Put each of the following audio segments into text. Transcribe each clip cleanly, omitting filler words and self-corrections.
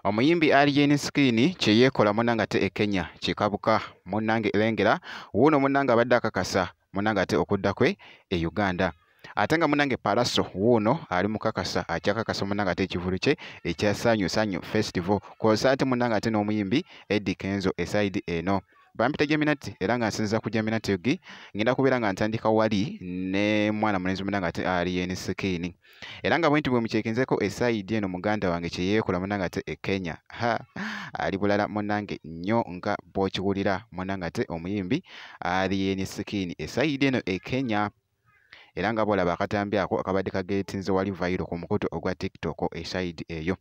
Omuyimbi Alien Skin kye yeekola munnange ate e Kenya kikabuka munnange Lengera wuuno munnange abadde akakasa munnange ate okudda kwe e Uganda. Ate nga munnange Pallaso wuuno ali mukakasa akyakakasa munnange ate ekivvulu kye ekya Sanyu Sanyu Festival kw'ossa ate munnange ate n'omuyimbi Eddy Kenzo esayidi eno. Bampita Jaminati era nga nsinziira ku Jaminati Yogi ngenda kubeera nga ntandika wali ne mwana mulenzi munnange ate Alien Skin. Era nga bwe nti bwe mukyekinzeeko esayidi eno muganda wange kye yeekola munnange ate e Kenya. Ha, ali bulala munnange nnyo nga bw'okiwulira munnange ate omuyimbi Alien Skin esayidi eno e Kenya. Era nga bw'olaba akatambi ako akabadde kageetinze wali viral ku mukutu ogwa TikTok esayidi eyo.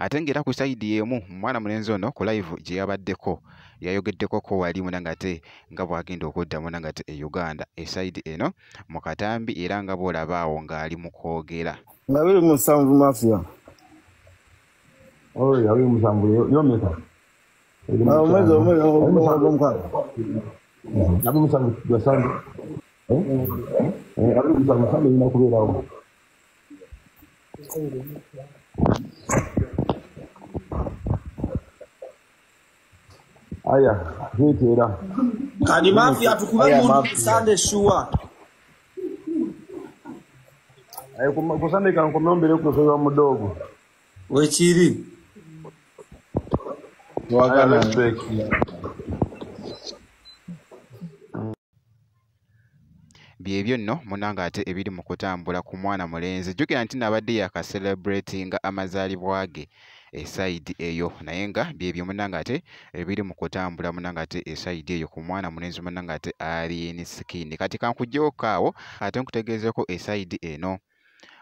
Ate ng'era ku sayidi emu mwana mulenzi ono ku live gye yabaddeko yayogeddeko ko wali munnange ate nga bw'agenda okudda munnange ate e Uganda esayidi eno mu katambi era nga bw'olaba awo ng'ali mu kwogera. Nga 27 Mafia. Oyo 27 yomeka. Omwezi omukaaga. 27 gwa Sande. 27 Sande erina kubeerawo. Aya, twetera. Kadi Mafia tukube mundu Sande sure. Ayo ku Sande kankomeo mbere kusoba mudogo. Wekiri. Wagana break. Byebyo nno munnange ate ebiri mu kutambula ku mwana mulenzi. Jjukira nti nabadde yakacelebratinga amazaalibwa ge esayidi eyo naye nga byebyo munnange ate ebiri mu kutambula munnange ate esayidi eyo ku mwana mulenzi munnange ate Alien Skin. Kati kankuggyeko awo ate nkutegeezeeko esayidi eno.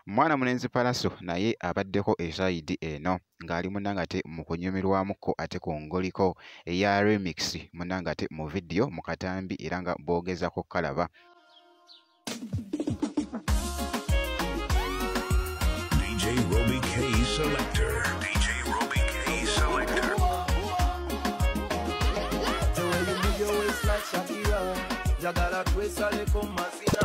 Mwana mulenzi Pallaso naye abaddeko esayidi eno ng'ali munnange ate mu kunyumirwamukko ate ku ngoliko eya remix munnange ate mu vidiyo mu katambi era nga bw'ogezaako kkalaba. DJ Roby K Selector. DJ Roby K Selector. The way you move your waist like Shakira, Jagala twesaleko mazina.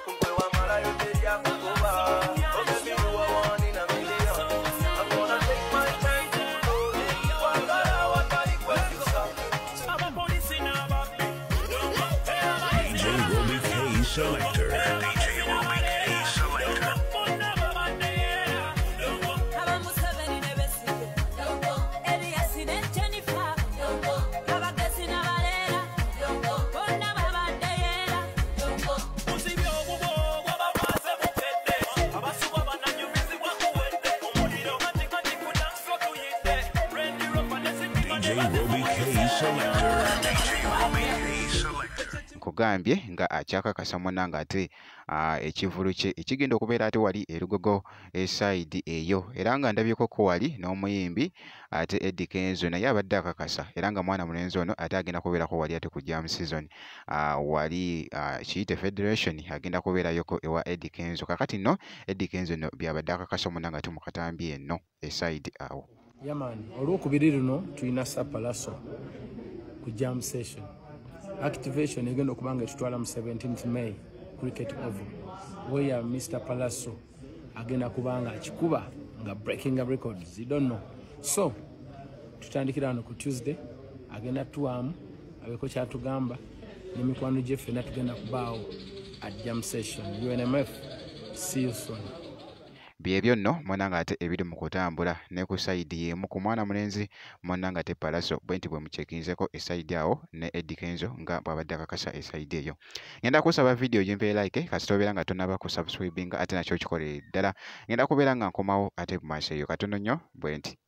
Kugwe wamalayo terya kugoba. Oh baby, you are one in a million. I'm gonna take my time to know you. Wangala watali kwesisa. DJ Roby K Selector. DJ Roby K Selector. DJ Roby K Selector. DJ Roby K Selector. Nkugambye nga akyakakasa munnange ate ekivvulu kye ekigenda okubeera ate wali e Lugogo esayidi eyo era nga ndabyeko ko wali n'omuyimbi ate Eddy Kenzo naye abadde akakasa era nga mwana mulenzi ono ate agenda kubeerako wali ate ku jam season wali kiyite Federation agenda kubeerayoko ewa Eddy Kenzo. Kakati nno Eddy Kenzo nno byabadde akakasa munnange ate mu katambi eno esayidi awo. Yaman, olwokubiri luno tulina Sir Pallaso ku jam session. Activation egenda okubanga etutwala mu 17th May Cricket Oval where Mr. Pallaso agenda kubanga akikuba nga breaking records, you don't know. So tutandikira wano ku Tuesday agenda tuwamu abeko kyatugamba n'emikwano gye ffenna tugenda kubaawo at jam session. UNMF, see you soon. Byebyo nno munnange ate ebiri mu kutambula ne ku sayidi y'emu ku mwana mulenzi munnange ate Pallaso bwe nti bwe mukyekinzeeko esayidi awo ne Eddy Kenzo nga bw'abadde akakasa esayidi eyo. Ngenda kusaba vidiyo gimpe like kasita obeera nga tonnaba kusubscribinga ate nakyo okikolere ddala. Ngenda kubeera nga nkomawo ate mu maaso eyo katono nnyo bwe nti.